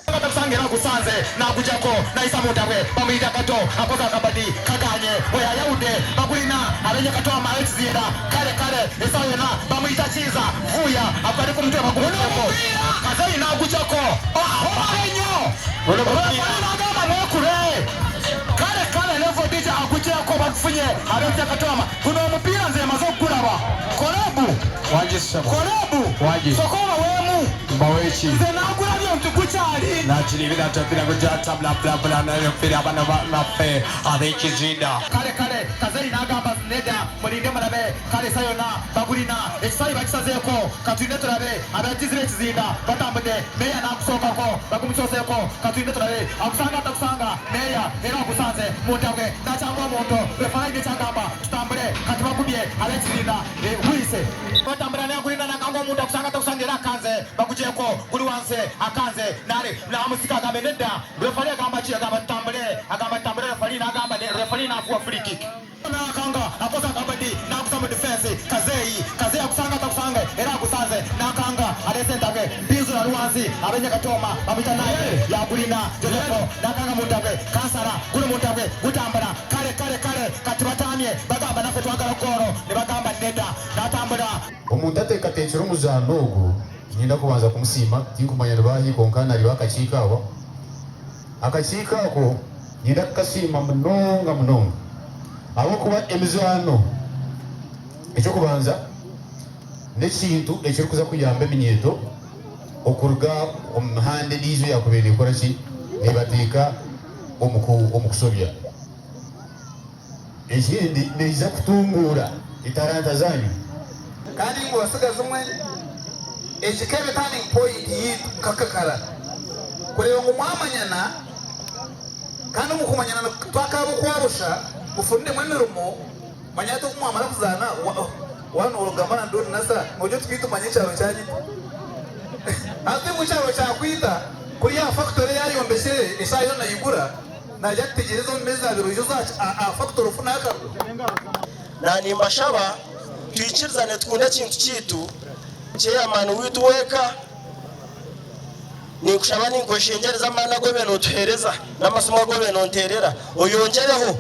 Batakusanga era agusanze nagujako nayisa muntabwe bamuyita Kato akoze akabadi kaganye oyo ayawudde bagulina abenye Kato amala ekizinda kale kale esawa yona bamuyita Kiiza vuya akukade kumutwe bagumujeko Kazeyi nagujako obabe nyo refali nagamba mwekube kale kale level DJ agujeko bagufunye abenye Kato ama guno omupiira nze maze okugulaba kolebu kolebu soka obaweemu Mbaweeki. Nze nagulabye nti gukyali. Nakiribira nti omupiira gukyatambulambulambula naye omupiira abaana baffe ab'ekizinda. Kale kale Kazeri n'agamba neda mulinde mulabe kale esa yonna bagulina ekisayi bakisazeeko katulinde tulabe abagizi b'ekizinda batambudde meeya n'agusookako bagumusoseeko katulinde tulabe agusanga atakusanga meeya era agusanze muntabwe nakyanga omuntu refala alina ekyagamba tutambule kati bagumye ab'ekizinda Guyise batambula nagulinda nakanga omuntu akusanga takusanga era akanze bagugyeko guli wansi akanze nale namusika agambe nedda refali agamba ki agamba tutambule agamba tutambule refali nagamba refali nafuwa free kick nakanga akoze akabadi nakusa mu defense kazeyi kazeyi akusanga takusanga era agusanze nakanga alese ntabwe mpinzura ali wansi abenye katoma bamwita naye yagulina josepho nakanga muntabwe kansala guli muntabwe gutambula Kale kale kale kati bataamye bagamba naffe twagala goolo ne bagamba neda natambula. Omuntu ateekateekire omuzaano ogu niinyenda kubanza kumusiima, tinkumanya ni baahi kwonka nari akakiiko abo. Akakiiko ako niinyenda kukasiima munonga munonga ahabw'okuba emizaano eky'okubanza n'ekintu ekirikuza kuyamba eminyeeto okuruga omu mihanda endiijo eyaakubaire neekora ki, neebateeka omu kushobya. Ekindi, neija kutunguura etaranta zaanyu. Kandi ngu basiga zimwe, egi kebe turning point yitu nkakakara kureba ngu mwamanyana kandi omu kumanyana twakaba okwabusha mufuniremu emirimo manya hati obu mwamara kuzaana waaba norugamba na Don Nasser nogira oti beitu manya ekyaro kyanyita hati ngu ekyaro kyakwita kuri aha factory ei ayombekire eshaaha yoona naigura naija kutegyereza omu meezi abiri oije oze aha factory ofune akarwa. Na nimbashaba twikirizane tukunde ekintu kyaitu. Chairman waitu w'eka, ninkushaba ninkweshengyereza amaani agu obaire notuheereza n'amasimu agu obaire nonteerera oyongyereho.